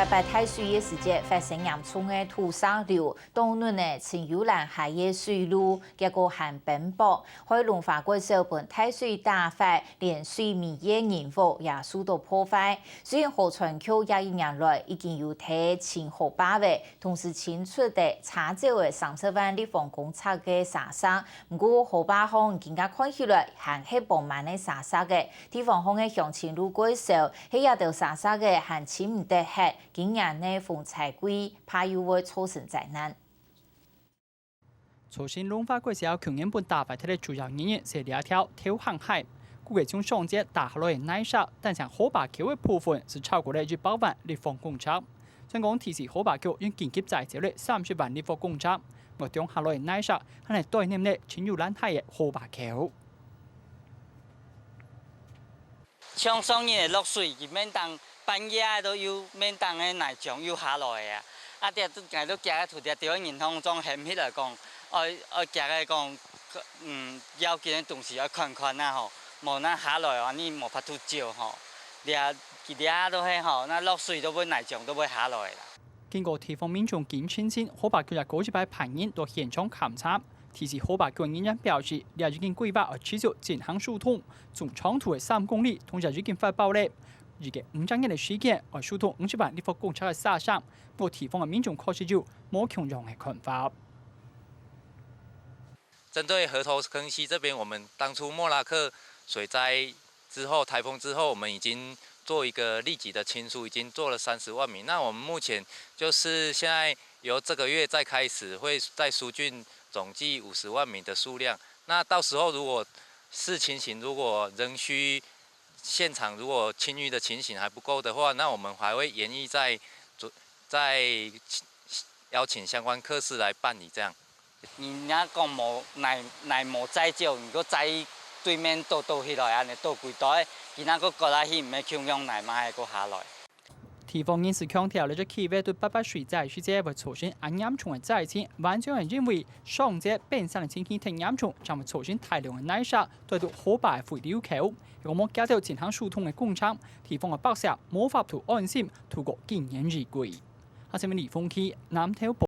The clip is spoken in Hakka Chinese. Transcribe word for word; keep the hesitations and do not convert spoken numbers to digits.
八大水个時節發生嚴重个土石流，當日呢，陳有蘭下个水路，結果還崩壆，海龍花國小分大水打壞，連水尾个人屋也受到破壞。雖然河川局這一年來已經有提清河壩个，同時清出个車走个三十萬立方公尺个沙石，毋過河壩項今下看起來還係壅滿个沙石个，地方項个鄉親就怪愁，係這兜沙石个還清毋得忒， 今年个風災季，怕又會造成災難。朝聖龍華國小舊年分打壞忒个主要原因係這條透坑溪。故个從上節打下來个泥石，單淨河壩口个部分就超過了一百萬立方公尺。算講，第四河壩局用緊急災招了三十萬立方公尺，無中下來个泥石，還係堆淰了陳有蘭下个河壩口。 像上日个落水，佢面頂半夜都有面頂个泥漿又下來啊！啊，這𠊎都驚个，突然對人當中喊起來講，愛愛驚个講，嗯，要緊个東西愛看看啊吼，無那下來啊，你無法度救吼。這佢這都係吼，那落水都會泥漿都會下來啦。 經過地方民眾經清醒，河壩局也過一擺派人到現場勘查。第四河壩局人員表示，這已經規劃愛持續進行疏通，總長度係三公里，同時已經發包了。預計五隻月个時間，愛疏通五十萬立方公尺个沙石。毋過地方个民眾確實有無共樣个看法。 針對河頭坑溪這邊，我們當初莫拉克水災之後，颱風之後，我們已經做一個立即的清疏，已經做了三十萬米。那我們目前就是現在由這個月再開始，會再疏浚總計五十萬米的數量。那到時候如果視情形，如果仍需現場如果清淤的情形還不夠的話，那我們還會研議再做，再邀請相關課室來辦理這樣。 人家講無泥泥無再少，你个再對面倒倒起來，恁呢倒幾堆，今仔个過來去，毋係共樣泥嘛，還過下來。地方人士強調，這隻區域對八八水災時節會造成恁嚴重个災情，完全係因為上節崩山个情形忒嚴重，正會造成大量个泥石堆到河壩个回流口。如果無加到進行疏通个工程，地方个百姓無法度安心度過今年雨季。下新聞李峰基南投報。